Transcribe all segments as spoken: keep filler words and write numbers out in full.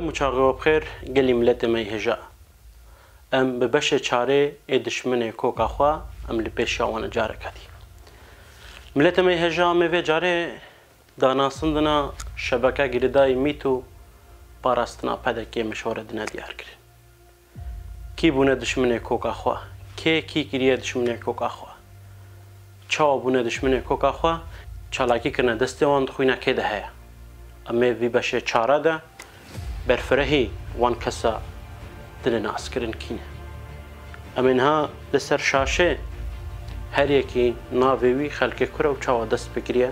Û çaxê we bi xêr, gelî miletê me yê hêja. Em bi beşê çarê ê dişminê koka xwe, em li pêşiya wan e careke dî. Miletê me yê hêja, em ê vê carê danasindina şebeke girêdayî mît û parastina pedekê me ji we re dine diyar kirin. Kî bûne dişminê koka xwe? Kê kî kiriye dişminê koka xwe? Çawa bûne dişminê koka xwe? Çalakî kirine destê wan, di xwîna kê de heye? Em ê vî beşê çare de berfirehî wan kesa dine naskirin kî ne. Em ê niha li ser şaşê her yekî navê wî, xelkê ku re û çawa dest pê kiriye,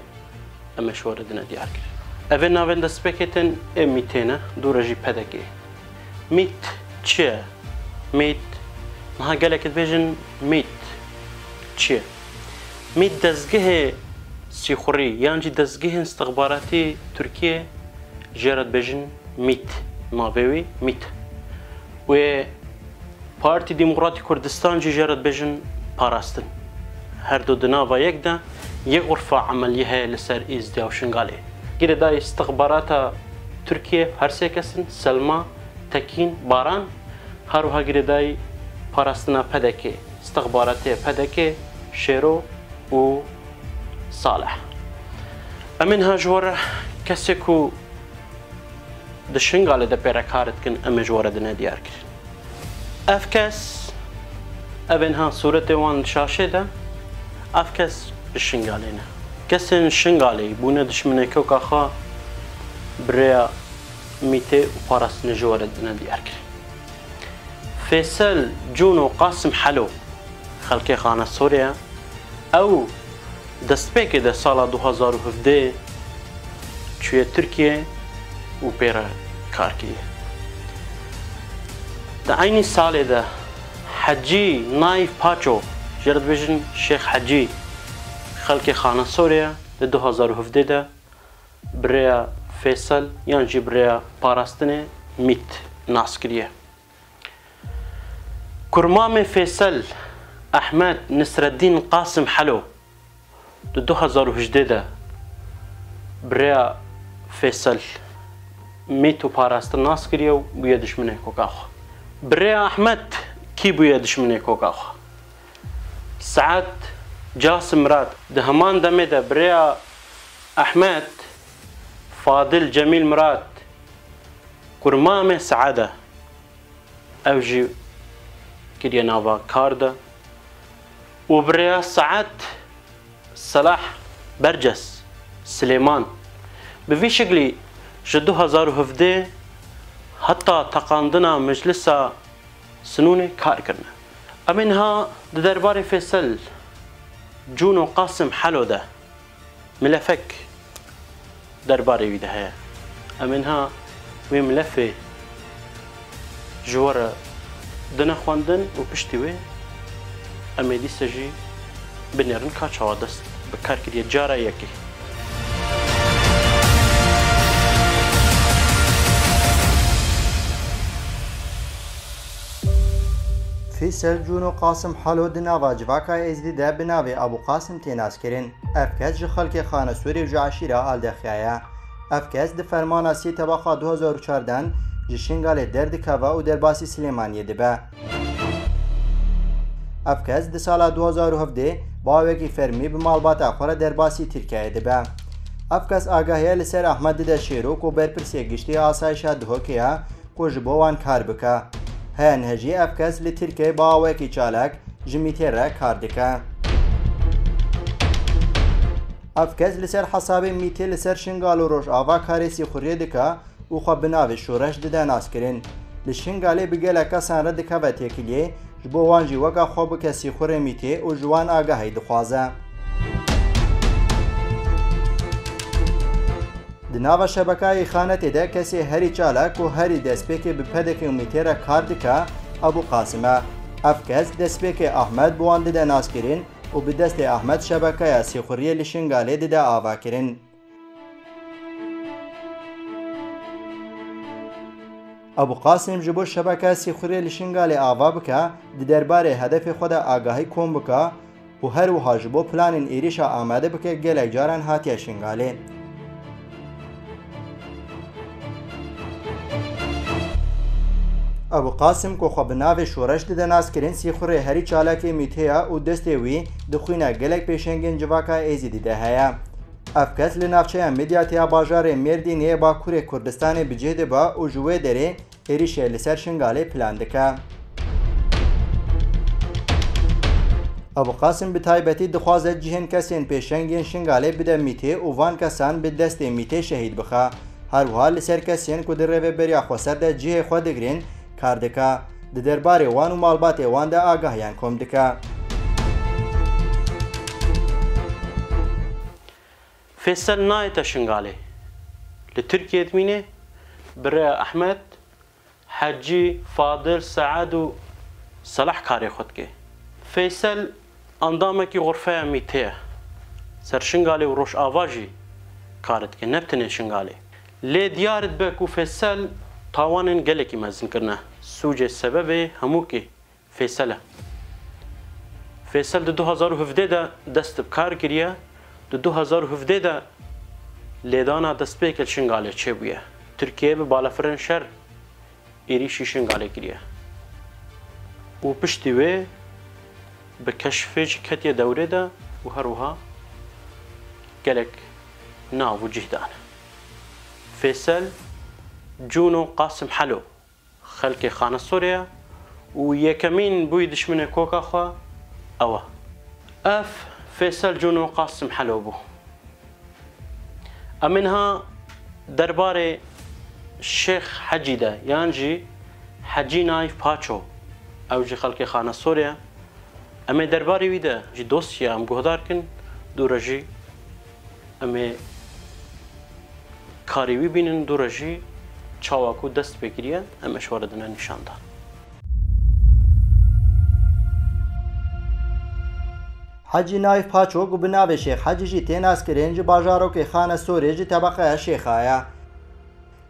em ê ji we re dine diyar kirin. Evê navên destpêkê tên ê mîtê ne, dû re jî pedekê. Mît çi ye? Mît, niha gelek dibêjin mît çi ye? Mît dezgehê sîxurî yan jî dezgehên istixbaratî Tirkiyê, jê re dibêjin mît. Navê wî mît. Wê Partî Demokratî Kurdistan jî jê re dibêjin parastin. Her du di nava yek de yek xurfa emeliyê heye li ser Êzdiya û Şingalê. Girêdayî istixbarata Tirkiyê her sê kes in, Selma, Tekîn, Baran, her wiha girêdayî parastina pedekê, istixbaratê pedekê, Şêro û Salih. Em ê niha ji we re kesê ku di Şingalê de pê re kar dikin, em ê ji we re dine diyar kirin. Ev kes, ev ê niha sûretê wan di şaşê de, ev kes ji Şingalê ne. Kesên Şingalê bûne dişminê koka xwe, bi rêya mîtê û parastinê ji we re dine diyar kirin. Fêsel Cuno Qasim Helo, xelkê Xanesorê ye. Ew destpêkê de sala du hazar û hevdeh çûye Tirkiye û pê re kar kiriye. Di eynî salê de Hecî Naîf Paço, jê re dibêjin Şêx Hecî, xelkê Xanesorê ye, di du hazar û hevdeh de bi rêya Fêsel yan jî bi rêya parastinê mît nas kiriye. Kurmamê Fêsel, Ehmed Nisreddîn Qasim Helo, di du hazar û hejdeh de bi rêya Fêsel mît û parastin nas kiriye û bûye dişminê koka xwe. Bi rêya Ehmed kî bûye dişminê koka xwe? Sead Casim Mirat, di heman demê de bi rêya Ehmed, Fadil Cemîl Mirat, kurmamê Sead e. Ew jî kiriye nava kar de. Û bi rêya Sead, Selah Berces, Silêman. Bi vî şiklî ji du hazar û hevdeh heta teqandina Meclisa Sinûnê kar kirine. Em ê niha di derbarê Fêsel Cuno Qasim Helo de milefek derbarê wî de heye. Em ê niha wê milefê ji we re dine xwendin û piştî wê em ê dîsa jî binêrin ka çawa dest bi kar kiriye cara yekê. Fêsel Cuno Qasim Halo di nava civaka Êzdî de bi navê Abû Qasim tê naskirin. Ev kes ji xelkê Xanesorê û ji eşîra Aldexiya ye. Ev kes di fermana sê tebaqa du hazar û çardeh ji Şingalê derdikeve û derbasî Silêmaniyê dibe. Ev kes di sala du hazar û hevdeh bi awekî fermî bi malbata xwe re derbasî Tirkiyeyê dibe. Ev kes agahiya li ser Ehmed dide Şêro ku berpirsê giştî ya asayişa Duhokê ye ku ji bo wan kar bike. Heye niha jî ev kes li Tirkiyeyê bi awekî çalak ji mîtê re kar dike. Ev kes li ser hesabê mîtê li ser Şingal û Rojava karê sîxuriyê dike û xwe bi navê Şoreş dide naskirin. Li Şingalê bi gelek kesan re dikeve têkiliyê, ji bo wan jî weke xwe bike sîxurê mîtê û ji wan agahî dixwaze. Di nava şebeka îxanetê de kesê herî çalak û herî destpêkê bi pedekê û mîtê re kar dike, Ebû Qasim e. Ev kes destpêkê Ahmed bi wan dide naskirin û bi destê Ahmed şebekeya sîxuriyê li Şingalê dide avakirin. Ebû Qasim ji bo şebeke sîxurê li Şingalê ava bike, di derbarê hedefê xwe de agahî kom bike û her wiha ji bo planên êrîşa amade bike gelek caran hatiye Şingalê. Ebû Qasim ku xwe bi navê Şoreş dide naskirin, sîxurê herî çalakê MÎT'ê ye û destê wî di xwîna gelek pêşengên civaka Êzidî de heye. Ev kes li navçeya Midyatê ya bajarê Mêrdînê yê Bakurê Kurdistanê bi cih dibe û ji wê derê êrîşê li ser Şingalê plan dike. Ebû Qasim bi taybetî dixwaze cihên kesên pêşeng yên Şingalê bide MÎT'ê û van kesan bi destê MÎT'ê şehîd bixe. Her wiha li ser kesên ku di Rêveberiya Xweser de cihê xwe digirin kar dike. Di derbarê wan û malbatê wan de agahiyan kom dike. Fêsel nayête Şingalê. Li Tirkiyê dimîne, bi rêya Ehmed, Hecî, Fadil, Seed û Selah karê xwe dike. Fêsel endamekî xurfeya MÎT'ê ye. Ser Şingalê û Rojava jî kar dike, ne bi tenê Şingalê. Lê diyar dibe ku Fêsel tawanên gelekî mezin kirine. Sûcê sebebê hemûkê Fêsel e. Fêsel di du hazar û hevdeh de dest bi kar kiriye. Di du hazar û hevdeh de lêdana destpêkê li Şingalê çêbûye. Tirkiye bi balafirên şer êrîşî Şingalê kiriye. Û piştî wê bi keşfê jî ketiye dewrê de û her wiha gelek nav û cih dane. Fêsel, Cuno, Qasim Helo. Xelkê Xanesorê ye û yekemîn bûyî dişminê koka xwe ew e. Ev Fêsel Cuno Qasim Helo bû. Em ê niha derbarê Şêx Hecî de yan jî Hecî Naîf Paço, ew jî xelkê Xanesorê ye. Em ê derbarê wî de jî dosya em guhdar kin, dû re jî em ê karê wî bînin, dû re jî çawa ku dest pê kiriye, em ê ji we re dine nîşan dan. Hecî Naîf Paço ku bi navê Şêx Hecî jî tê naskirin, ji bajarokê Xanesorê ji tebeqeya Şêxa ye.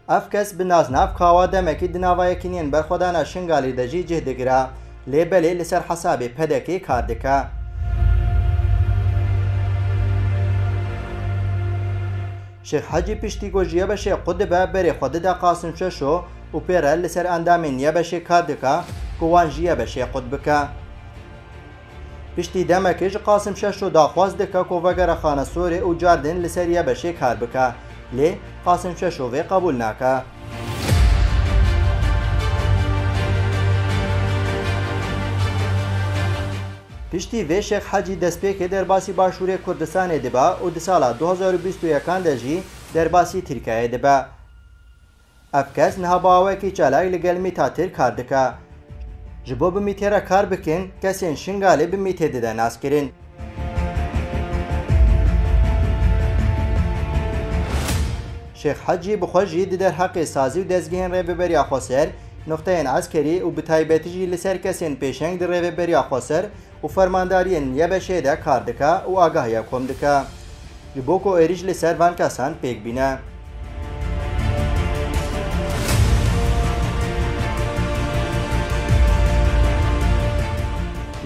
Ev kes bi nas nav kawa demekî di nava yekîniyên berxwedana Şingalê de jî cih digire, lê belê li ser hesabê P D K'ê kar dike. Şêx Hecî piştî ku ji YBŞ'ê qut dibe, berê xwe dide Qasim Şeşo û pê re li ser endamên YBŞ'ê kar dike ku wan ji YBŞ'ê qut bike. Piştî demekê ji Qasim Şeşo daxwaz dike ku vegere Xanesorê û cardin li ser YBŞ'ê kar bike, lê Qasim Şeşo vê qebûl nake. Piştî vê Şêx Hecî destpêkê derbasî Başûrê Kurdistanê dibe û di sala du hazar û bîst û yekan de jî derbasî Tirkiyeyê dibe. Ev kes niha bi awayekî çalak li gel MÎT'ê kar dike. Ji bo bi MÎT'ê re kar bikin, kesên Şingalê bi MÎT'ê dide naskirin. Şêx Hecî bi xwe jî di derheqê sazî û dezgehên Rêveberiya Xweser, nuqteyên eskerî û bi taybetî jî li ser kesên pêşeng di Rêveberiya Xweser û fermandariyên YBŞ'ê de kar dike û agahiya kom dike, ji bo ku êrîş li ser van kesan pêk bîne.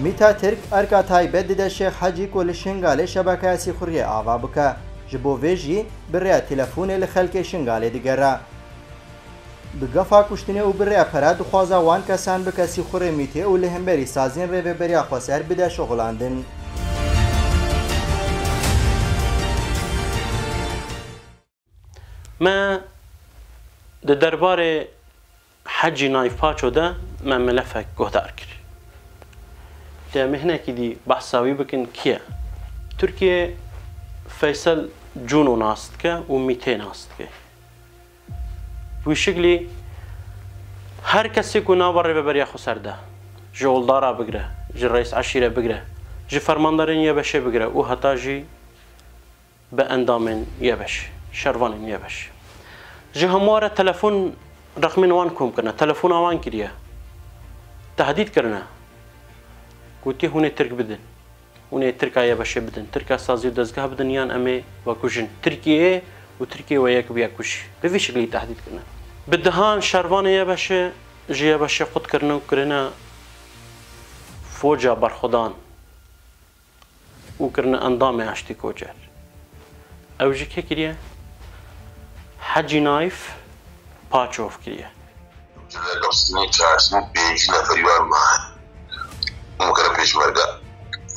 MÎT'a Tirk erka taybet dide Şêx Hecî ku li Şingalê şebekeya sîxuriyê ava bike. Ji bo vê jî bi rêya telefonê li xelkê Şingalê digere. Bi gefa kuştinê û bi rêya pere dixwaze wan kesan bike sîxurê MÎT'ê û li hemberî saziyên Rêveberiya Xweser bide şixulandin. Me di derbarê Hecî Naîf Paço de me melefek guhdar kir. Lê em ê hinekî dî behsa wî bikin, kî ye? Tirkiye Feysel Cuno nas dike û MÎT'ê nas dike. Wî şiklî her kesê ku nava Rêveberiya Xweser de, ji oldara bigire, ji reîs eşîre bigire, ji fermandarên YBŞ'ê bigire û heta jî bi endamên YBŞ, şervanên YBŞ. Ji hemû re telefon, rexmên wan kom kirine, telefona wan kiriye. Tehdîd kirine. Gotiye, hûn ê Tirk bidin. Hûn ê Tirka YBŞ'ê bidin, Tirka sazî û dezgeh bidin, yan em ê we kujin. Tirkiyeyê û Tirkiye we yek bi yek kujî. Bi vî şiklî tehdîd kirine. Bi dehan şervanê YBŞ'ê ji YBŞ'ê qut kirine û kirine foca berxwedan û kirine endamê Aştî Koçer. Ew ji kê kiriye? Hecî Naîf Paçov kiriye. Li gel sînê çar sînê pêncî neferî wan ma hene. Û kere pêşmerge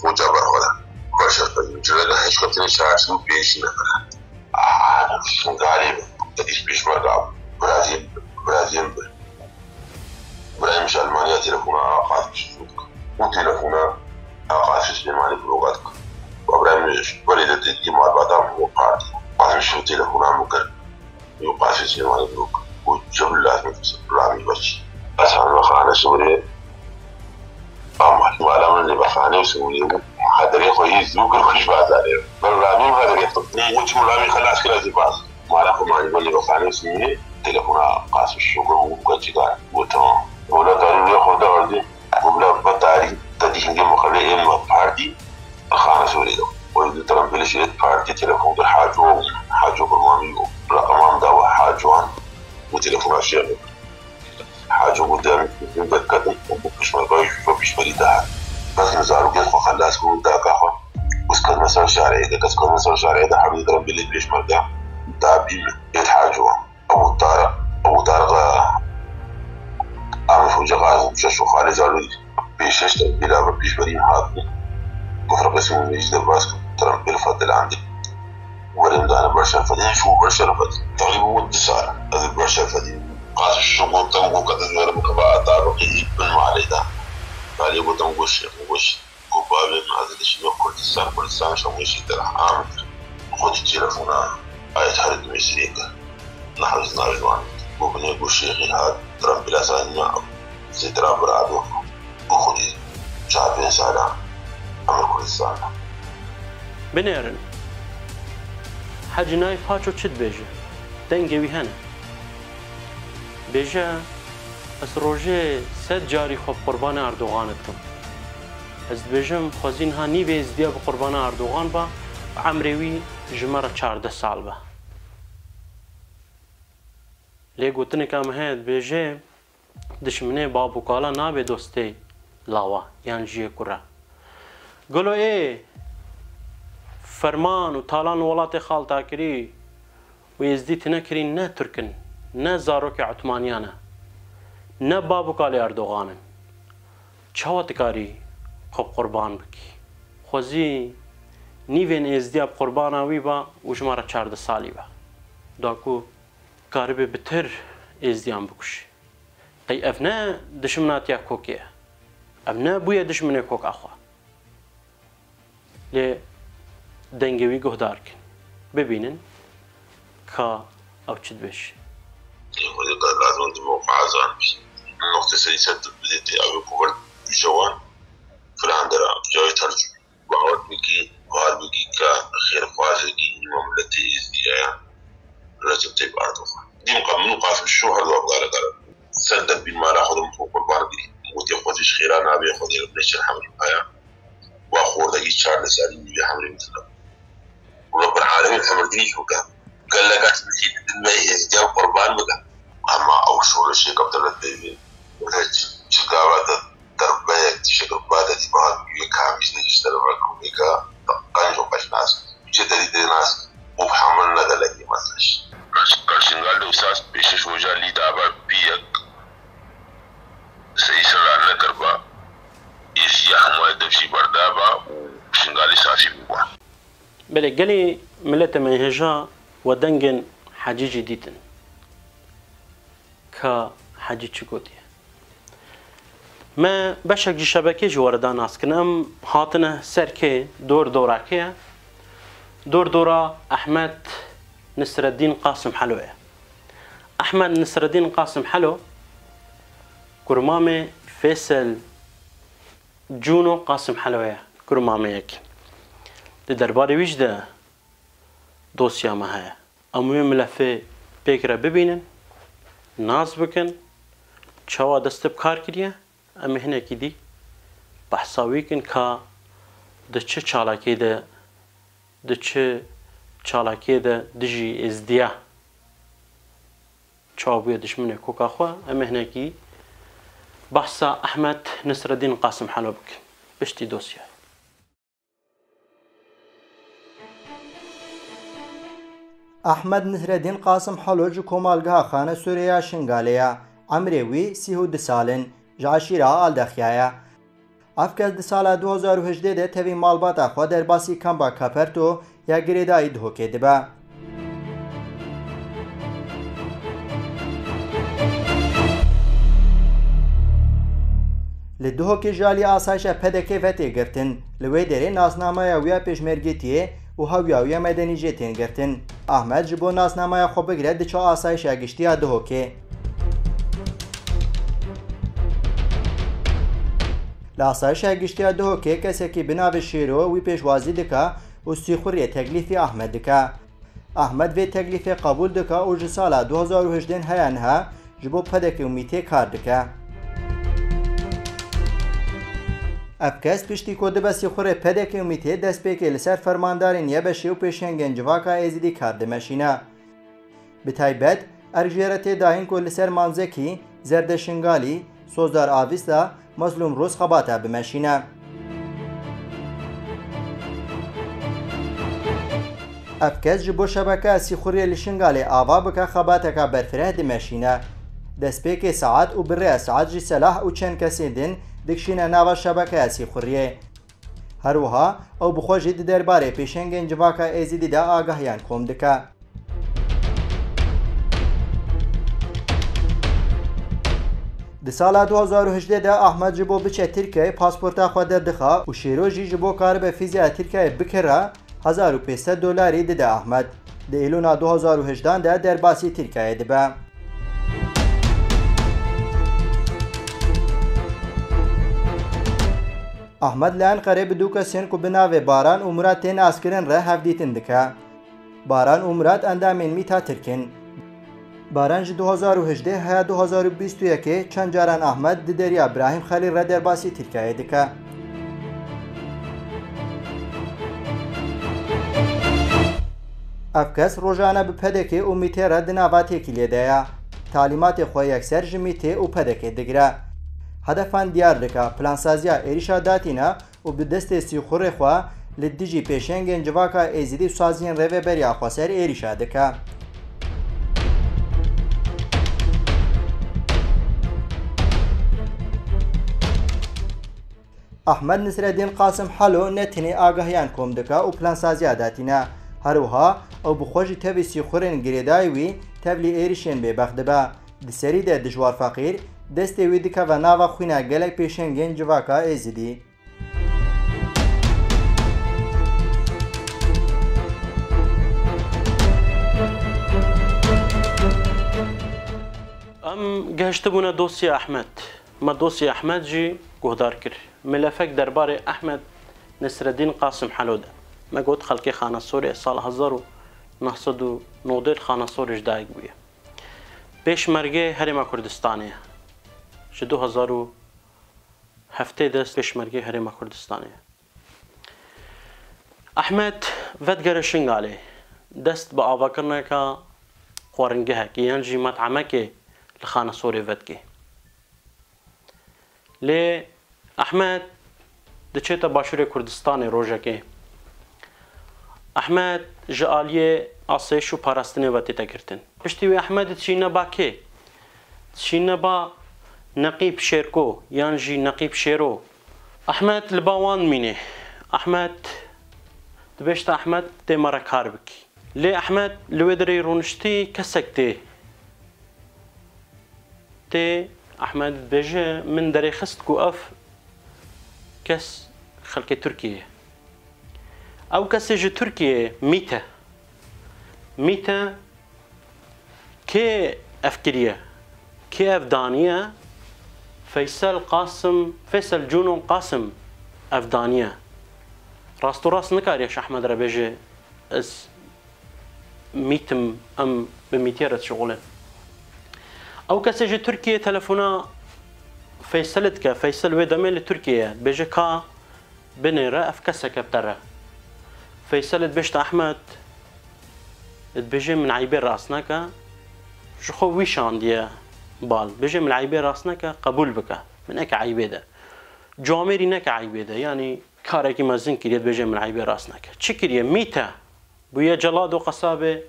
oca berxwe de. Berşerfedî. Ji li gel heşt ketinê çar sînê pêncî nefer. Ah, galê min. Te dît pêşmerge biraziyên, biraziyên bi. Birayê min ji Elmanya telefona Aqasî Şûk û telefona Aqasî Silêmanî bloka dike. Û birayê min ji berê de têkilî malbata min û partî. Qasî Şûk telefona min kir. Û Qasî Silêmanî blok. Û çi lazim Ramî baş. Ez heme xane Sûriyê. Ama mala min lê be xanê Sûriyê bû. Haderê xwe yî zû kir xwe ji bazarê. Ben Ramî haderê xwe. Û çi Ramî xelas kir ez ê baz. Mala xwe manî bo lê be xanê Sûriyê. Telefona Qasî Şûk û Gaçîka. Û tamam. Wela tarî lê xwe de ardî. Û bila be tarî te dî hingê mixelê ên me partî. Xana Sûrî de. Wê di Trump li şirêt partî telefon kir Haco, Haco Kurmanî û reqeman da we Hacoan û telefona şêx. Haco got, "Em hûn derketin û bi pêşmergeyê ji we pêşberî dihat." Bes min zarokên xwe xelas kir û daka xwe. Û ez ketime ser şareyê de, kes ketime ser şareyê de hemî Trump li pêşmerge da bî min. Êt Haco. Ebu Tariq, Ebu Tariq, e, Ahmet Hoca Gazi, şeş û Xalê Zalû, pêşeş de bila bi pîşberî hatibû. Gofrek Qesim û Mecîd Abbas, Trump pêl xwe dilandî. Werê min dane Berşerfedî, ez û Berşerfedî. Teqrîben got du sal, ez û Berşerfedî. Qas şo got, dem got, ez were bikeve atabiqî bin malê de. Malê got, dem got, şêx, got, Ku bavê min ez diçime Kurdistan, Kurdistan şeweşî te re amir. Xwedî telefona ayet her dimêşirê kir. Nehriz navê wan. Ku binê ku şêxî hat, Trump bila zanîna zêtira birabê xwe. Ku xwedî çar pênc sala em li Kurdistan ne. Binêrin. Hecî Naîf Paço çi dibêje? Dengê wî hene. Bêje, ez rojê sed carî xwe bi qurbanê Erdogan dikim. Ez dibêjim, xwezî niha nîvê êzdiya bi qurbana Erdogan ba û emrê wî ji me re çardeh sal be. Lê gotineka me heye, dibêje, dişminê bab û kala nabe dostê lawa yan jiyê kure. Gelo ê ferman û talan li welatê xaltakirî û êzdî tune kirîn ne Tirk in, ne zarokê Otmaniyan e, ne bab û kalê Erdogan in. Çawa dikarî xwe bi qurban bikî? Xwezî nîvên êzdiya bi qurbana wî ba û ji me re çardeh salî be. Da ku karibe bi tir êzdiyan bikuşî. Qey ev ne dişminatiya kokê ye? Ev ne bûye dişminê koka xwe? Lê dengê wî guhdar kin. Bibînin ka ew çi dibêjî. Xwedê te lazim di mewqeya zanbî. Noqtê serî ser tu bidê tê ew ê ku wer dibêje wan filan dera. Cayê tercû. Bawer bikî, bawer bikî ka xêrxwazekî nîva miletê êzdiya ye. Recep Tayyip Erdogan. Dîm qe min û Qasim Şo her du Afgana kare. Ser depîn mala xwe de min xwe qurban kirî. Gotiye xwezî ji xêra nabê Xwedê li binê çer hemrî paya. Wa xordekî çar li serî nîvê hemrî min tine. Û Rebbil Alemîn hemrî dînî bike. Gelek ez dikî didin me êzdiyan qurban bike. Ama ew şoreşê kevtine peyvê. Wele çi, çi gava te derbeyek tişek bade dî bahat bûye kamî ji te ji te re vekû bêka qenc û qeşnas. Çi derî dê nas û bi hemil ne gelekî mesaj. Şingal de wisa pêşiş hoca lî daba pîyek seyî sera nekirba. Êziya hema dev jî berdaba û Şingalî safî bûba. Belê gelê miletê me hêja we dengên Hecî jî dîtin. Ka Hecî çi gotiye? Me beşek ji şebekê jî were da nas kirin. Em hatine ser kê, dor dora kê ye? Dor dora Ehmed Nisreddîn Qasim Helo ye. Ehmed Nisreddîn Qasim Helo, kurmamê Fêsel Cuno Qasim Helo ye, kurmamê yekî. Di derbarê wî jî de dosya me heye. Em wê milefê pêk re bibînin, nas bikin, çawa dest bi kar kiriye, em ê hinekî dî behsa wî kin ka di çi çalakiyê de, di çi çalakiyê de dijî êzdiya çawa bûye dijminê koka xwe, em ê hinekî behsa Ehmed Nisreddîn Qasim Helo bikin. Piştî dosyayê. Ehmed Nisreddîn Qasim Helo ji komalgeha Xanesorê ya Şingalê ye. Emrê wî sî û du sal in, ji eşîra Aldaxiya ye. Ev kes di sala du hazar û hejdeh de tevî malbata xwe derbasî kamba Kaperto ya girêdayî Duhokê dibe. Li Duhokê ji alî asayişa P D K ve tê girtin. Li wê derê nasnameya wî ya pêşmergetiyê û hewya wî ya medenî jê tên girtin. Ahmed ji bo nasnameya xwe bigire diçe asayişa giştî ya Duhokê. Li asayişa giştî ya Duhokê kesekî bi navê Şêro wî pêşwazî dike û sîxuriyê teklîfî Ahmed dike. Ahmed vê teklîfê qebûl dike û ji sala du hazar û hejdeh heya niha ji bo P D K û MÎT'ê kar dike. Ev kes piştî ku dibe sîxurê P D K û MÎT'ê destpêkê li ser fermandarên YBŞ'ê û pêşengên civaka Êzidî kar dimeşîne. Bi taybet, erk jê re tê dayîn ku li ser Manzekî, Zerde Şingalî, Sozdar Avîsta, Mazlûm Rûs xebata bimeşîne. Ev kes ji bo şebekeya sîxuriyê li Şingalê ava bike xebateka berfireh dimeşîne. Destpêkê saet û bi rêya saet jî selah û çend kesên din dikişîne nava şebekeya sîxuriyê. Her wiha ew bi xwe jî di derbarê pêşengên civaka Êzidî de agahiyan kom dike. Di sala du hazar û hejdeh de Ahmed ji bo biçe Tirkiyeyê pasporta xwe derdixe û Şêro jî ji bo karibe fîzaya Tirkiyeyê bikire hezar û pênc sed dolarî dide Ahmed. Di Êlûna du hazar û hejdeh de derbasî Tirkiyeyê dibe. Ahmed li Enqerê bi du kesên ku bi navê Baran û Murat tên naskirin re hevdîtin dike. Baran û Murat endamên MÎT'a Tirk in. Baran ji du hazar û hejdeh heya du hazar û bîst û yekê çend caran Ahmed di deriya Brahîm Xelîl re derbasî Tirkiyeyê dike. Ev kes rojane bi P D K û MÎT'ê re di nava têkiliyê de ye. Talîmatê xwe yekser ji MÎT'ê û P D K digire. Hedefan diyar dike, plansaziya êrîşa datîne û bi destê sîxurê xwe li dijî pêşengên civaka Êzidî û saziyên Rêveberiya Xweser êrîşa dike. Ahmed Nisreddîn Qasim Helo ne tenê agahiyan kom dike û plansaziya datîne, her wiha ew bi xwe jî tevî sîxurên girêdayî wî tevlî êrîşên bêbext dibe. Di serî de dijwar feqîr, destê wî dikeve nava xwîna gelek pêşengên civaka Êzidî. Em gehiştibûne dosyê Ehmed. Me dosyê Ehmed jî guhdar kir. Milefek derbarê Ehmed Nesreddîn Qasim Helo de. Me got xelkê Xanesorê sal hezar û neh sed û nodê li Xanesorê ji dayik bûye. Pêşmergê Herêma Kurdistanê ye. Ji du hezar û heftê dest pêşmergê Herêma Kurdistanê ye. Ehmed vedigere Şingalê, dest bi avakirineka xwaringehekê yan jî met'emekê li Xanesorê vedike. Lê Ehmed diçête Başûrê Kurdistanê rojekê. Ehmed ji aliyê asayîş û parastinê ve tête girtin. Piştî wî Ehmed diçîne ba kê? Diçîne ba Neqîb Şêrko yan jî Neqîb Şêro. Ehmed li ba wan dimîne. Ehmed dibêjte Ehmed tê me re kar bikî. Lê Ehmed li wê derê rûniştî kesek tê. Tê Ehmed dibêje min derê xist ku ev kes xelkê Tirkiyê ye. Ew kesê ji Tirkiyê ye, MÎT e. MÎT e. Kê ev kiriye? Kê ev daniye? Feysel Qasim, Feysel Cuno Qasim ev daniye. Rastorast nikariye ji Ehmed re bêje ez MÎT im, em bi MÎT'ê re dişixulin. Ew kesê ji Tirkiyê telefona Feyselê dike. Feysel wê demê li Tirkiyê ye. Dibêje ka binêre ev keseke bi te re. Feysel dibêjte Ehmed, dibêje min eybê rast neke. Ji xwe wî şandiye bal. Dibêje min eybê rast neke, qebûl bike. Min neke eybê de. Camêrî neke eybê de. Yanî karekî mezin kiriye, dibêje min eybê rast neke. Çi kiriye? MÎT e. Bûye celad û qesabê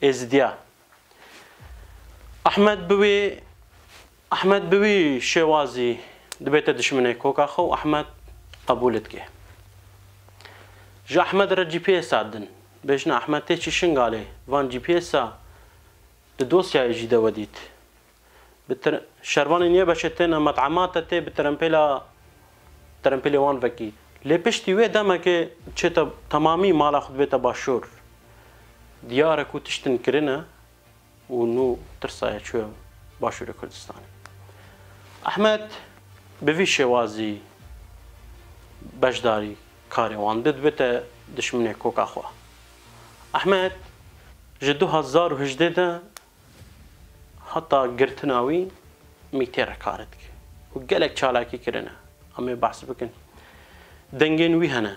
Êzidiya. Ehmed bi wê Ehmed bi wî şêwazî dibête dişminê koka xwe û Ehmed qebûl dike. Ji Ehmed re G P S a din. Bêjne Ehmed tê çî Şingalê, van G P S a di dosyayê jî de we dît. Bi ter-, şervanên YBŞ'ê têne met'ema te tê bi terempêla, terempêlê wan vekî. Lê piştî wê demekê çête temamî mala xwe dibête başûr. Diyar e ku tiştin kirine û nû tirsaye çûye Başûrê Kurdistanê. Ehmed bi vî şêwazî beşdarî karê wan dibête dişminê koka xwe. Ehmed ji du hezar û hejdeh de heta girtina wî mîtê re kar dike û gelek çalakî kirine. Em ê behs bikin. Dengên wî hene.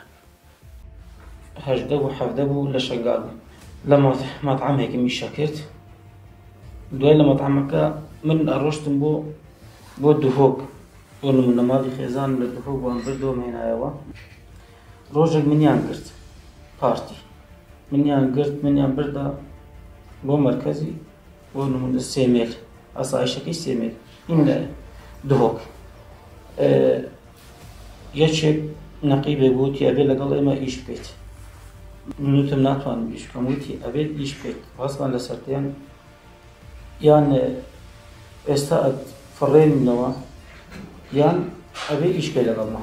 Hejdeh bû, hevdeh bû, li Şengal bû. Li mat-, mat'emekê min îşe kir. Duayê li mat'emeke min roştim bo, bo Duhok. Bo nimûne malê xêzan li Duhok wan bir domênaye we. Rojek min yan girt partî. Min yan girt, min yan birda bo merkezî. Bo nimûne Sêmêl, asayişekî Sêmêl. Îne Duhok. E, Yekek neqîbê bû, wî tî evê legel ême îş bikêt. Min wî tim natwanim îş bikim, wî tî evê îş bikêt. Resmen li ser te yan, yan, e, êsta ez firênîme we, yan evê îş bikê legel me.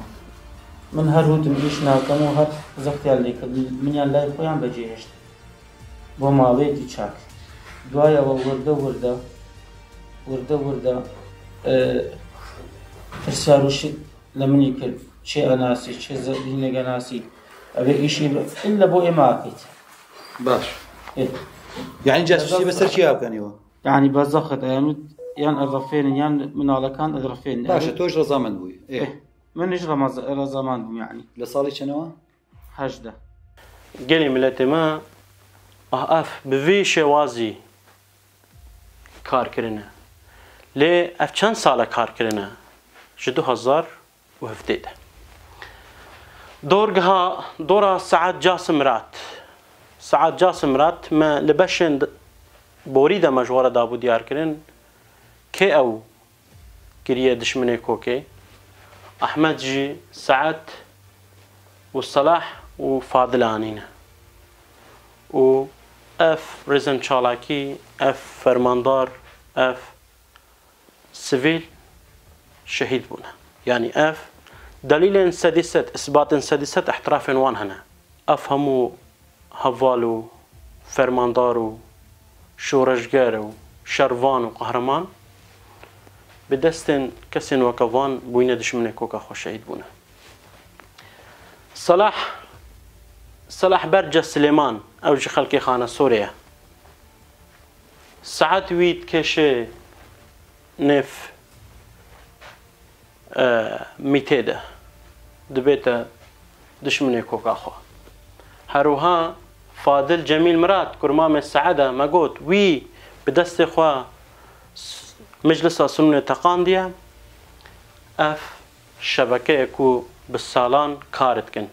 Min her wî tim îş nakim û her zextiya lê kir. Min yan lay xwe yan vecihişt. Bo maweyekî çak. Duaya we wirde wirde, wirde wirde, e, pirsiyar û şi-, li min kir. Çi enasî, çi ze-, hînek enasî. Evê îşî bi-, illa bo ême akêt. Baş. E. Yani casusî be ser çi yapkanî we? Yani bezaxet, yani yan edrafênin, yan minalekan edrafênin. Baş e, to ji rezamend bûyî. E. E. Min ji remaz-, rezamand bûm yani. Li salî çi ne we? Hejdeh. Gelê miletê me, ah, ev bi vî şêwazî kar kirine. Lê ev çend sal e kar kirine? Ji du hezar û hevdeh de. Dorgeha, dora Saet Casim Mirat. Saet Casim Mirat me li beşên d-, borî de me ji we re dabû diyar kirin. Kê ew? Kiriye dişminê kokê. Ehmed jî Saet û Selah û Fadil anîne. Û ev rêzên çalakî, ev fermandar, ev sivîl şehîd bûne. Yanî ev delîlên sedî sed, isbatên sedî sed îtirafên wan hene. Ev hemû heval û fermandar û şoreşger û şervan û qehreman bi destên kesên weke van bûyne dişminê koka xwe şehîd bûne. Selah, Selah Berce Silêman, ew ji xelkê Xane Sorê ye. Saet wî dikêşe nêv e, mîtê de dibête dişminê koka xwe. Her wiha Fadil Cemîl Mirat, kurmamê Seed e, me got, wî bi destê xwe s-, Meclisa Sinûnê teqandiye. Ev şebeke ye ku bi salan kar dikin.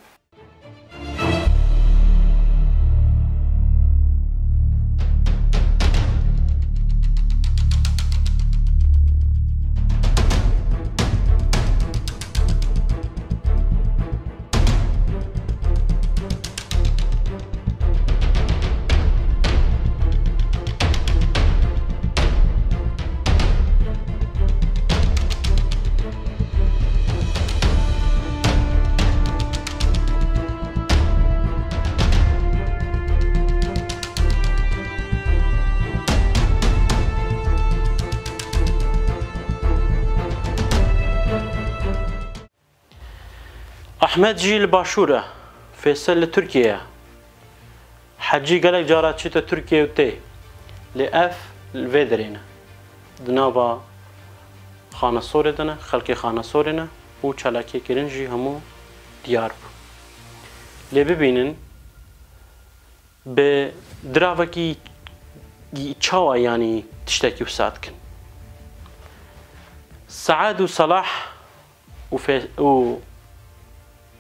Ehmed jî li başûr e, Fêsel li Tirkiyê ye. Hecî gelek cara çûte Tirkiyê û tê. Lê ev li vê derê ne. Di nava Xanesorê de ne, xelkê Xanesorê ne û çalakiyê kirin jî hemû diyar bû. Lê bibînin, bi diravekî çawa, yanî tiştekî wisa dikin. Seed û Selah û Fe-, û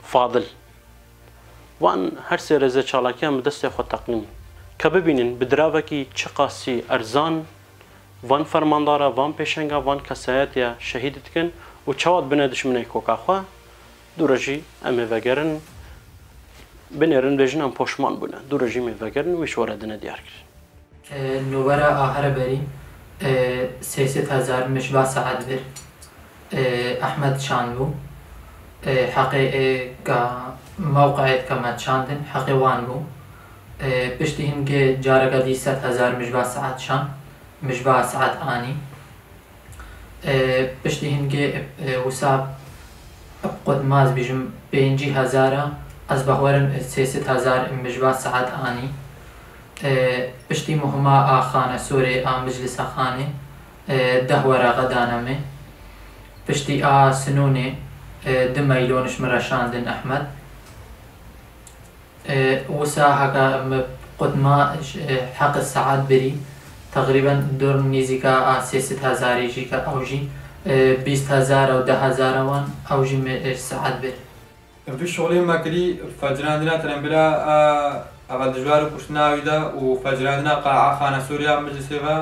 Fadil. Van her sê rêzê çalakiyan bi destê xwe teqînin. Ke bibînin bi diravekî çiqasî erzan Van fermandara, van pêşenga, van kesayetiya şehîd dikin û çawa dibine dişminê koka xwe, dû re jî em ê vegerin, binêrin, bêjin em poşman bûne. Dû re jî em ê vegerin, wî ji we re dine diyarkirin. E, nûbera ahire berî, e, sê sed hezar mişba saet bir, e, Ehmed çand bû. E, heqê, e, ka mewqeê ka me çandin, heqê wan bû. E, piştî hingê careka dî sed hezar mişba saet çand, mişba saet anî. E, piştî hingê, e, wisa qut maz bîjim pêncî hezar e, ez bexwerim, e, sê sed hezar mişba saet anî. E, piştî muhima a xane sorê a meclisa xanê, e, deh weraqa dane me. Piştî a sinûnê, e, di meyloniş min re şandin Ehmed. E, wisa heka min qutma, e, heqê saet birî, teqrîben dor nêzîka a sê sed hezarî jî ke ew jî, e, bîst hezar û deh hezar wan, ew jî min, e, saet bir. Vî şolê me kirî, fecirandina trembila a Evel Dijwar û kuştina wî de û fecirandina qaa Xana Sûriya meclisê ve,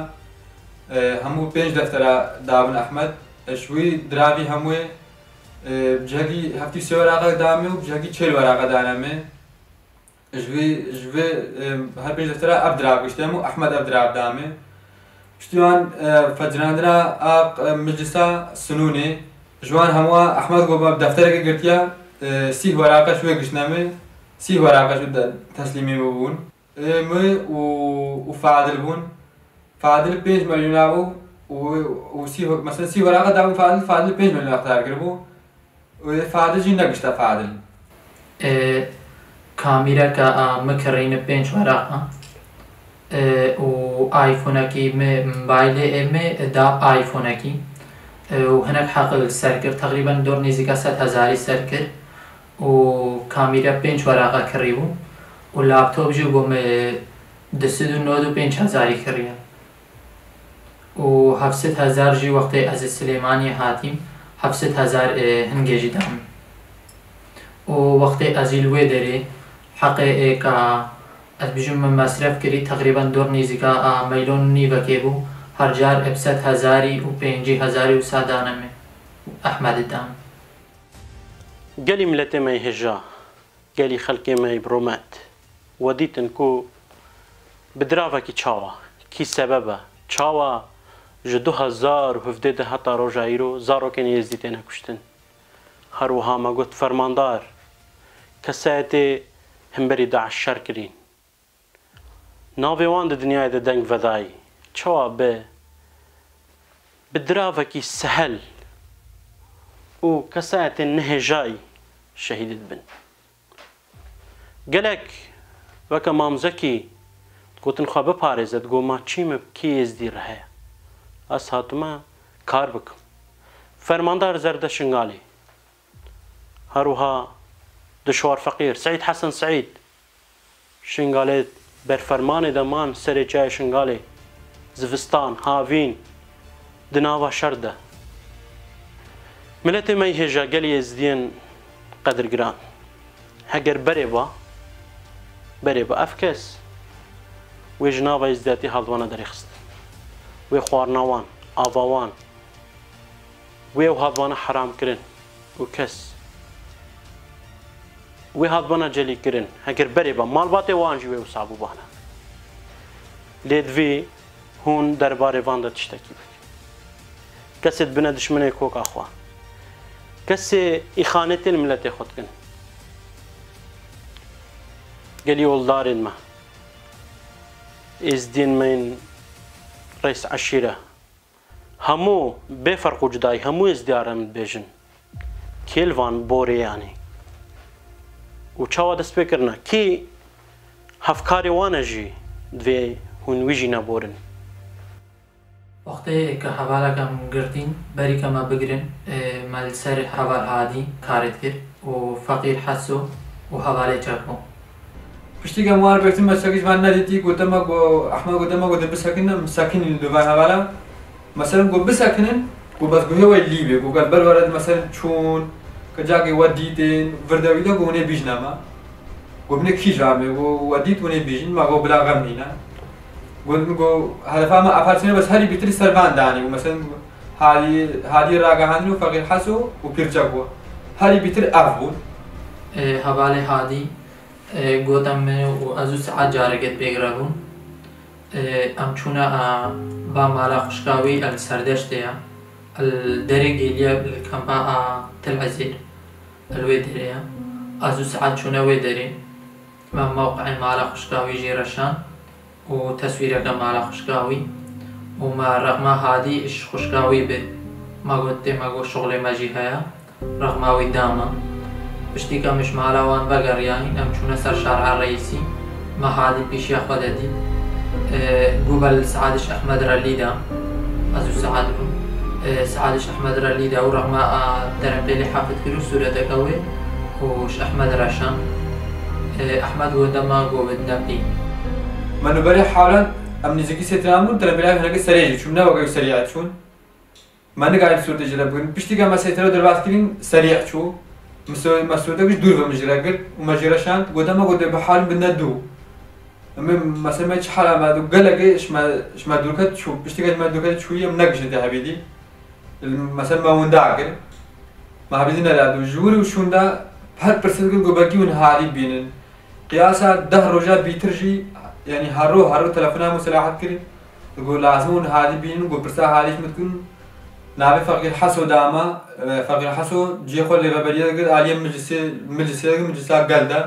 e, hemû pênc deftera dabin Ehmed. E, ji wî diravî hemûyê, e, cihekî heftî sê weraqek da me û cihekî çêl weraqe dane me. Ji vî, ji vê, e, her pênc deftera ev dirav gişte me û Ehmed ev dirav da me. Piştî wan, e, fecirandina a, e, meclisa sinûnê, ji wan hemû Ehmed got, me deftereke girtiye, e, sîh weraqe ji wê giştine me, sîh weraqe ji de teslîmî min bûn. E, mi û, û Fadil bûn. Fadil pênc milyona bû û, û sîh, mesela sîh weraqe da min Fadil, Fadil pênc milyon extiyar kiribû. Wê Fadil jî negişte Fadil. E, kamîreke a mi kirîne pênc weraqa, e, û iPhonekî mi, mobaylê ê mi da iPhonekî, e, û hinek heq li ser kir, teqrîben dor nêzîka sed hezarî ser kir û kamîre pênc weraqa kirî bû û laptop jî bû mi du sed û nod û pênc hezarî kiriye. û heft sed hezar jî wextê ez ê Silêmaniyê hatîm, heft sed hezar, e, hingê jî da min. Û wextê ez jî li wê derê heqê ê ka ez bijim min mesref kirî, teqrîben dor nêzîka a meylon nîvekê bû, her car ê bi sed hezarî û pêncî hezarî wisa dane min. Ehmedî da min. Gelî miletê me yê hêja, gelî xelkê me yê bi rûmet, we dîtin ku bi diravekî çawa, kî sebeb e, çawa ji du hezar û hevdeh de heta roja îro zarokên Êzdî têne kuştin. Her wiha me got fermandar, kesayetê hemberî DAIŞ şer kirîn. Navê wan di dinyayê de deng vedayî. Çawa bi, bi diravekî sehel û kesayetên nehêjayî şehîd dibin? Gelek weke Mam Zekî digotin xwe biparêze, digot, ma çî min bi kî Êzdî re heye? Ez hatime kar bikim. Fermandar Zerde Şingalê. Her wiha Dişwar Feqîr, Seîd Hesen Seîd, Şingalê ber fermanê de man serê çiyayê Şingalê, zivistan, havîn, di nava şer de. Miletê me yê hêja, gelî êzdiyên qedirgiran, heger berê ba, berê ba ev kes, wê ji nava êzdiyatî hatibana derêxistin. Wê xwarina wan, ava wan, wê ew hatibana heram kirin û kes wê hatibana celî kirin. Heger berê ba, malbatê wan jî wê wisa bûbana. Lê divê hûn derbarê van de tiştekî bikin. Kesê dibine dişminê koka xwe. Kesê îxanetê li miletê xwe dikin. Gelî oldarên me, êzdiyên me yên reis eşîre, hemû bê ferq û cudayî, hemû êzdiya re em dibêjin. Kê li van borê yanî? Û çawa dest pê kirine? Kê hevkarê wan e jî divê hûn wî jî neborin? Wextê ke hevaleke em girtîn, berî ke me bigirin, e, me li ser heval Hadî karê dikir û Feqîr Heso û hevalê Çeko. Piştî ke em wan girtin, me sekî ji van nedîtî, gote me, go, Ehmed gote me, gote bisekinin, em sekinîn li van hevala. Mesela, go bisekinin, go bes guhê we lî bê, go gel ber were, mesela, çûn, ke cakê we dîtin, vir de wî de, go hûnê bîjne me. Go binê kîjan bê, go we dît, hûnê bîjin, me go bila xem nîne. Got min got, hedefa me ev her çine, bes herî bîtir ser van danî bû. Meselen, Hadî, Hadî Ragahandin û Feqîr Heso û Pîrçek bû. Herî bîtir ev bûn. Ê, hevalê Hadî, ê, gote min û ez û Sead careke pêk re bûn. Ê, em çûne, a, ba mala xwişka wî, el Serdeştê ye. El derê gêliye, el kampa a Til Ezêr. El wê derê ye. Ez û Sead çûne wê derê. Me mewqeê mala xwişka wî jê re şand û teswîreke mala xwişka wî û me rexma Hadî ji xwişka wî bi. Me got tê me got şixulê me jî heye. Rexma wî da me. Piştî ke min ji mala wan vegeriyayîn, em çûne ser şar'a Reîsî. Me Hadî pêşiya xwe de dît. Ê, gobel Sead ji Ehmed re lî da. Ez û Sead bûn. Ê, Sead ji Ehmed re lî da û rexma a terempêlê hefit kir û sûreteke wê û ji Ehmed re şand. Ê, Ehmed got dema got bidine pî. Me nûberê hewlan em nêzîkî sêtiran bûn, terempêlê hinekê serê jî çûn, ne weke serî çûn. Me nikarî sûretê ji re bigirin. Piştî ke me sêtera derbas kirîn, serî çû. Min sû-, me sûretek ji dûr ve min ji re girt û me jê re şand. Got dema got dê bi hal bidine dû. Em ê, mesela me çi hala me dû, gelekê ji me, ji me dûrket çû. Piştî ke ji me dûrket çûyî, em negiştin tê hevîdî. Mesela me winda kir. Me hevîdî neda dû. Ji wir û şûnda her pirsê dikin got belkî hûn Hadî bînin. Qiyasa deh roja bîtir jî, yanî her ro, her ro telefona min Selahat kirî. Digot lazim hûn Hadî bînin, got pirsa Hadî ji min dikin. Navê Feqîr Heso da me, e, Feqîr Heso cihê xwe li rêveberiya digir, aliyê meclisê, meclisê digir, meclisa gel de.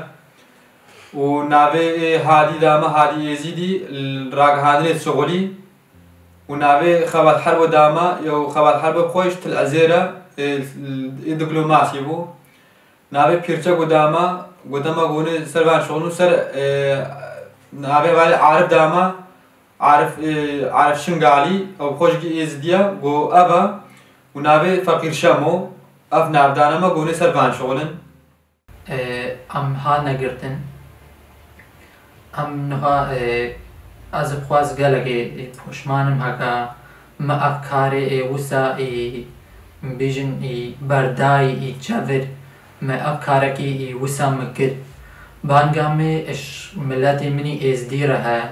Û navê, e, Hadî da me, Hadî Êzîdî, li ragihandinê dişixulî. Û navê Xebat Herbo da me, yew Xebat Herbo bi xwe ji Til Ezêr e, e, e, diplomasî bû. Navê Pîrçek û da me, got dema got hûn ê ser van şixulin û ser, e, navê hevalê Arif da me, Arif, e, Arif Şingalî, ew bi xwe jî Êzidî ye, got ev e, û navê Feqîr Şemo, ev nav dane me, got hûn ê ser van şixulin. E, em ha negirtin. Em niha, e, ez bi xwe ez gelekê, e, poşman im heke me ev karê, e, wisa, e, bêjin, e, berdayî, e, çevir, me ev karekî, e, wisa me kir. Banga me ji miletê min î Êzdî re heye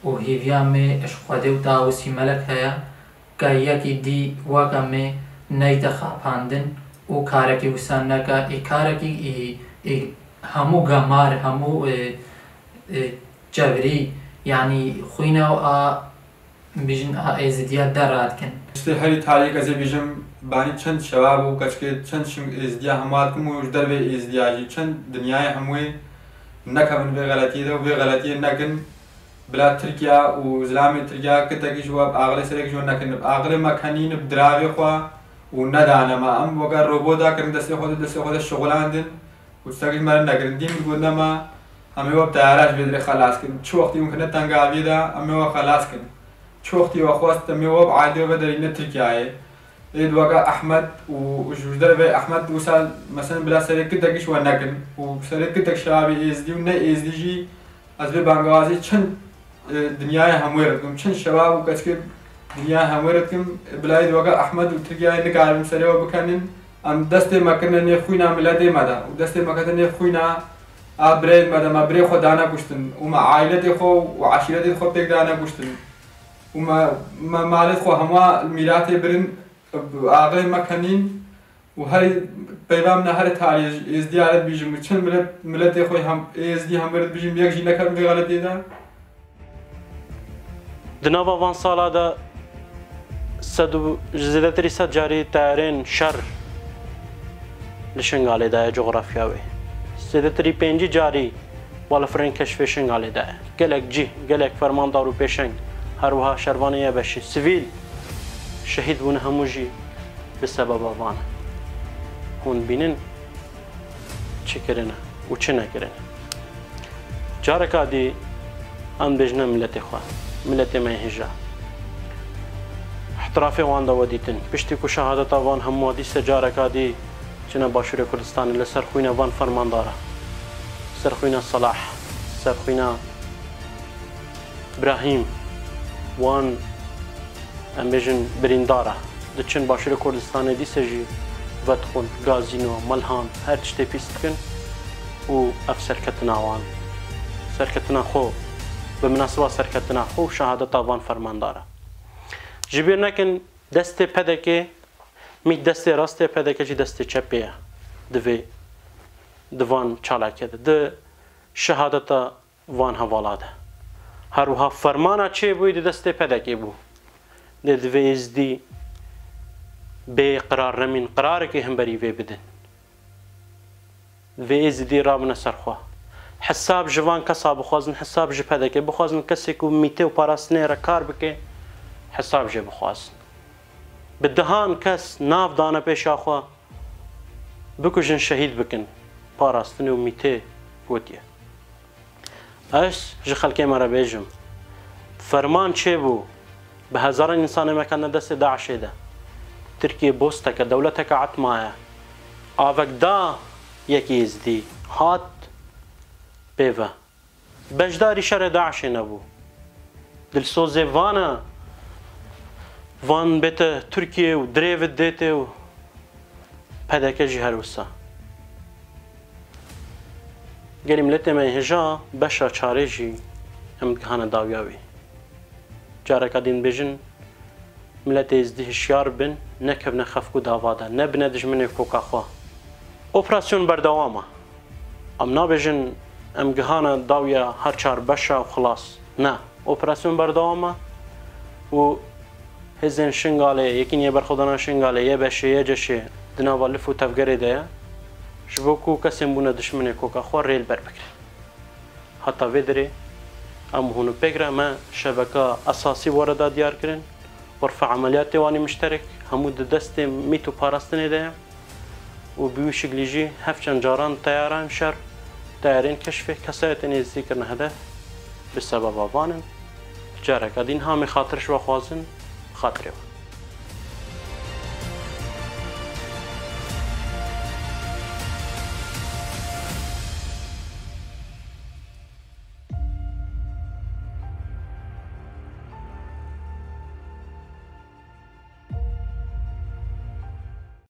û hêviya me ji Xwedê û Tawisî Melek heye. Ka yekî dî weke me neyte xapandin û karekî wisa neke, ê karekî ê, ê hemû gemar, hemû, ê, ê, çevrî, yanî xwîna a, bijin a Êzidiya deradikin. Tiştê herî tarî ez ê bêjim, banî çend şewab û keçikê çend şing Êzidiya hema dikim û ji dervê Êzidiya jî çend dinyayê hemûyê nekevin vê xeletiyê de û vê xeletiyê nekin. Bila Tirkiye û zilamê Tirkiye kitekî ji we bi aqilê serek ji we nekirin. Bi aqilê me kenîn bi diravê xwe û nedane me. Em weke robota kirin destê xwe de, destê xwe de şixulandin û tiştekî ji me re nekirin. Dîn digot nema em ê we bi teyara ji vê derê xelas kin. Çi wextî hûn kirine tengaviyê de em ê we xelas kin. Çi wextî we xwest em ê we bi aîdê we ve derîne Tirkiyeyê. Êd weke Ehmed û ji dervê Ehmed wisa, meselen, bila serê kitek ji we nekin û serê kitek şewabî êzdî û ne êzdî jî ez vê bangawazî çend, e, dinyayê hemûyê re dikim, çend şewab û keçikê dinyayê hemûyê re dikim, bila êd weke Ehmed û Tirkiyeyê nikaribin serê we bikenin. Em destê me kirine nêv xwîna miletê me de û destê me ketine nêv xwîna a birêd me de, me birê xwe dane kuştin û me ailetê xwe û eşîretê xwe pêk dane kuştin. û me, me malê xwe hemû mîratê birin, aqilê me kenîn û herî peyva min e herî tarî ji Êzdiya re dibîjim û çend milet, miletê xwe hem Êzdî hem re dibîjim, yek jî nekevin vê xeletê de. Di nava van sala de sed û, ji zêdetirî sed carî teyarên şer li Şingalê de ye, cografya wê. Zêdetirî pêncî carî balafirên keşfê Şingalê de ye. Gelek cih, gelek fermandar û pêşeng, her wiha şervanê YBŞ'ê sivîl şehîd bûne, hemû jî bi sebeba van e. Hûn bînin çi kirine û çi nekirine. Careka dî em dibêjine miletê xwe, miletê me yê hêja. Îtirafê wan de we dîtin. Piştî ku şehadeta van hemû dîse careka dî çine Başûrê Kurdistanê li ser xwîna van fermandara, ser xwîna Selah, ser xwîna Brahîm, wan, em bêjin, birîndara. Diçin Başûrê Kurdistanê dîse jî vedixwin, gazîno, melhan, her tiştê pîs dikin û ev serketina wan, serketina xwe Bi minasiba serketina xwe û şehadeta van fermandara. Ji bîr nekin, destê P D K, mît destê rastê P D K jî destê çepê ye. Divê di van çalakiyê de, di şehadeta van hevala de. Her wiha fermana çêbûyî di destê P D K bû. Dê divê Êzidî bê qirar nemîn, qirareke hemberî vê bidin. Divê Êzidî rabine ser xwe. Hesab ji van kesa bixwazin, hesab ji P D K bixwazin, kesê ku mîtê û parastinê re kar bike, hesab jê bixwazin. Bi dehan kes nav dane pêşa xwe, bikujin, şehîd bikin. Parastinê û mîtê gotiye. Ez ji xelkê me re bêjim, ferman çêbû, bi hezaran însanê me ketine destê DAIŞê de. Tirkiye bosteke, dewleteke etma ye. Avek da yekî Êzidî hat pê ve. Beşdarî şerê DAIŞê nebû. Dilsozê van e, van bête Tirkiye û dirêvit dêtê û P D K jî her wisa. Gelî miletê me hêja beşa çarê jî em digihane dawiya wî. Careka din bêjin, miletê Êzidî hişyar bin, nekevne xefk û dava de, nebine dijminê koka xwe. Operasyon berdewam e. Em nabêjin em gihane dawiya her çar beşa û xilas. Ne, operasyon berdewam e û hêzên Şingalê, Yekîneyê Berxwedana Şingalê, Y B Ş, Y C Ş, di nava lif û tevgerê de ye. Ji bo ku kesên bûne dijminê koka xwe rê li ber bigirin. Heta vê derê em hûn û pêk re me şebeka esasî wereda diyar kirin, xurfa emeliyatê wanî mişterek, hemû di destê mît û parastinê de ye û bi wî şiklî jî hevçend caran teyaran şer, teyarên keşfê kesayetên Êzidî kirine hedef bi sebeba van in. Careka din hamê xatir ji we xwazin, xatirê we.